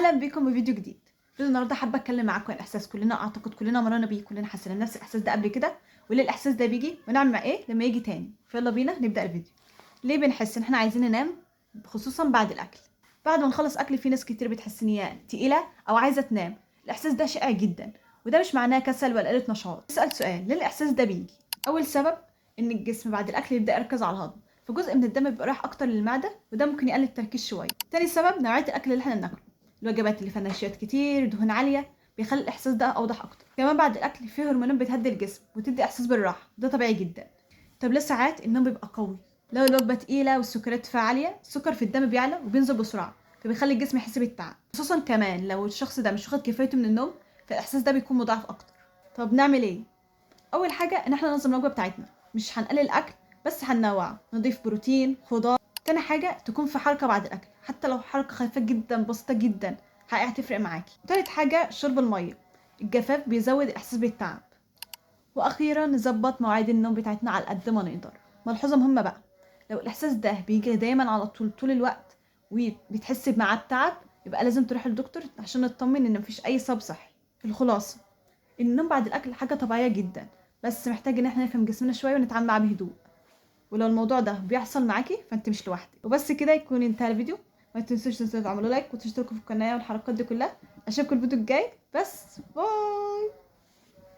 اهلا بيكم بفيديو جديد. فيديو النهارده حابة اتكلم معاكم عن احساس كلنا، اعتقد كلنا مرينا بيه، كلنا حسينا بنفس الاحساس ده قبل كده، وليه الاحساس ده بيجي ونعمل مع ايه لما يجي تاني. فيلا بينا نبدا الفيديو. ليه بنحس ان احنا عايزين ننام خصوصا بعد الاكل؟ بعد ما نخلص اكل في ناس كتير بتحس ان هي تقيلة او عايزه تنام. الاحساس ده شائع جدا، وده مش معناه كسل ولا قلة نشاط. اسال سؤال، ليه الاحساس ده بيجي؟ اول سبب ان الجسم بعد الاكل يبدا يركز على الهضم، فجزء من الدم بيبقى رايح اكتر للمعدة، وده ممكن يقلل التركيز شوية. تاني سبب نوعية الاكل اللي احنا بناكله، الوجبات اللي فيها نشويات كتير، دهون عالية، بيخلي الاحساس ده اوضح اكتر. كمان بعد الاكل فيه هرمونات بتهدي الجسم وتدي احساس بالراحة، ده طبيعي جدا. طب ليه ساعات النوم بيبقى قوي؟ لو الوجبة تقيلة والسكريات فيها عالية، السكر في الدم بيعلى وبينزل بسرعة، فبيخلي الجسم يحس بالتعب. خصوصا كمان لو الشخص ده مش واخد كفايته من النوم، فالاحساس ده بيكون مضاعف اكتر. طب نعمل ايه؟ اول حاجة ان احنا ننظم الوجبة بتاعتنا، مش هنقلل الاكل بس هننوع، نضيف بروتين، خضار. تاني حاجة تكون في حركة بعد الاكل، حتى لو حركة خفيفة جدا بسيطة جدا، حقيقة هتفرق معاكي. تالت حاجة شرب المية، الجفاف بيزود الاحساس بالتعب. واخيرا نظبط مواعيد النوم بتاعتنا على قد ما نقدر. ملحوظة مهمة بقى، لو الاحساس ده بيجي دايما على طول طول الوقت وبتحسي معاه بتعب، يبقى لازم تروحي للدكتور عشان نطمن ان مفيش اي سبب صحي. الخلاصة، النوم بعد الاكل حاجة طبيعية جدا، بس محتاج ان احنا نفهم جسمنا شوية ونتعامل معاه بهدوء. ولو الموضوع ده بيحصل معاكي فانت مش لوحدك. وبس كده يكون انتهى الفيديو. ما تنسوش تعملوا like وتشتركوا في القناة والحركات دي كلها. اشوفكم الفيديو الجاي. بس bye.